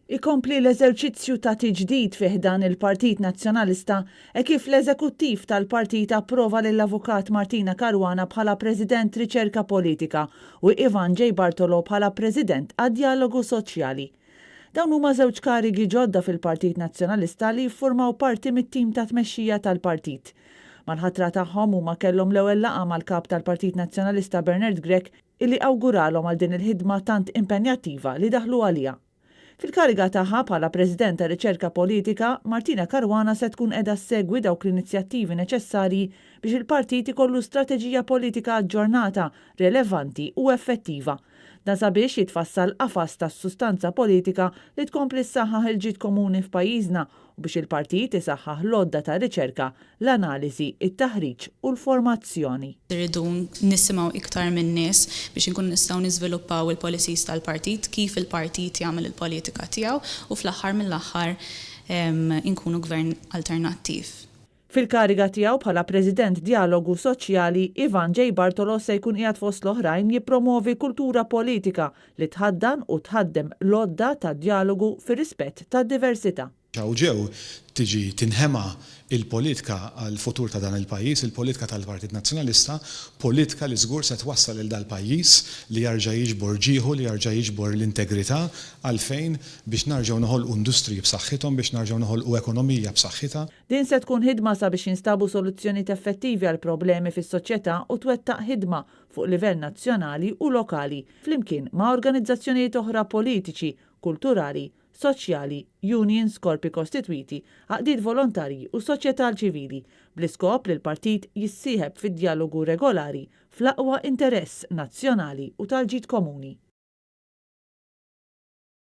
Ikompli l-eżerċizzju ta' tiġdid fi ħdan il-Partit Nazzjonalista hekk kif l-Eżekuttiv tal-Partit approva lill-Avukat Martina Caruana bħala President Riċerka Politika u Ivan J. Bartolo bħala President għad-Djalogu Soċjali. Dawn huma żewġ karigi ġodda fil-Partit Nazzjonalista li jiffurmaw parti mit-tim ta' tmexxija tal-partit. Mal-ħatra tagħhom huma kellhom l-ewwel laqgħa mal-Kap tal-Partit Nazzjonalista Bernard Grech illi awguralhom għal din il-ħidma tant impenjattiva li daħlu għaliha. Fil-kariga tagħha bħala President ta' Riċerka Politika, Martina Caruana se tkun qiegħda ssegwi dawk l-inizjattivi neċessarji biex il-partit ikollu strateġija politika aġġornata, relevanti u effettiva. Dan sabiex jitfassal qafas ta' sustanza politika li tkompli ssaħħaħ il-ġid komuni f'pajjiżna u biex il-partit isaħħaħ l-għodda ta' riċerka, l-analiżi, it-taħriġ u l-formazzjoni. Irridu nisimgħu iktar min-nies biex inkunu nistgħu niżviluppaw il-policies tal-partit, kif il-partit jagħmel il-politika tiegħu u fl-aħħar mill-aħħar inkunu gvern alternattiv. Fil-kariga tiegħu bħala President Djalogu Soċjali, Ivan J. Bartolo se jkun qiegħed fost l-oħrajn jippromwovi kultura politika li tħaddan u tħaddem l-għodda tad-djalogu fir-rispett tad-diversità. Hawn ġew tiġi tinħema il-politka għall-futur ta' dan il-pajjiż, il-politka tal-Partit Nazzjonalista, politka li żgur se twassal lil dal-pajjiż li jarġa' jiġbor ġieħu, li jarġa' jiġbor l-integrità. Għalfejn? Biex narġgħu noħolqu industriji b'saħħithom, biex narġgħu noħolqu ekonomija b'saħħitha. Din se tkun ħidma sabiex jinstabu soluzzjonijiet effettivi għall-problemi fis-soċjetà u twettaq ħidma fuq livell nazzjonali u lokali, flimkien ma' organizzazzjonijiet oħra politiċi, kulturali, soċjali, unions, korpi kostitwiti, għaqdiet volontarji u soċjetà ċivili, bl-iskop li l-partit jissieħeb fi djalogu regolari fl-aqwa interess nazzjonali u tal-ġid komuni.